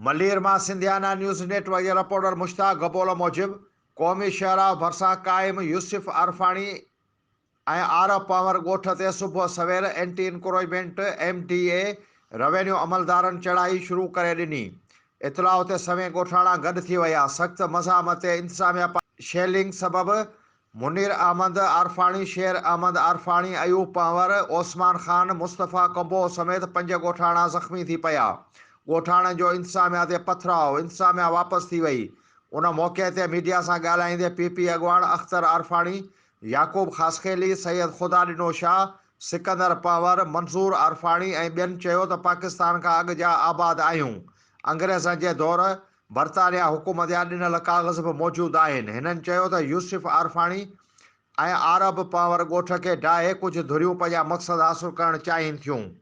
ملير مان Sindhiana news net work جي reporter Mushtaq Gabol موجب قومي شاهراهه ڀرسان قائم يوسف عرفاڻي ۽ عارب پنهور ڳوٺ تي صبح سوير anti encroachment M D A revenue عملدارن چڙهائي شروع ڪري ڏني اطلاع تي سوين ڳوٺاڻا گڏ ٿي ويا سخت مزاحمت تي انتظاميا پاران شيلنگ سبب منير احمد عارفاڻي، شير احمد عارفاڻي، ايوب پنهور، عثمان خان، مصطفيٰ ڪمبوهه سميت پنج ڳوٺاڻا زخمي ٿي پيا. ڳوٺاڻن جو انتظاميا تي پٿراء، انتظاميا واپس ٿي وئي. ان موقعي تي ميڊيا سان ڳالهائيندي پي پي اڳواڻ اختر عارفاڻي، يعقوب خاصخيلي، سيد خدا ڏنو شاهه، سڪندر پنهور، منظور عارفاڻي ۽ ٻين چيو ته پاڪستان کان اڳ جا آباد آهيون، انگريزن جي دور برطانيا حڪومت جا ڏنل ڪاغذ به موجود آهن. هنن چيو ته يوسف عارفاڻي ۽ عارب پنهور ڳوٺ کي ڊاهي ڪجهه ڌريون پنهنجا مقصد حاصل ڪرڻ چاهين ٿيون.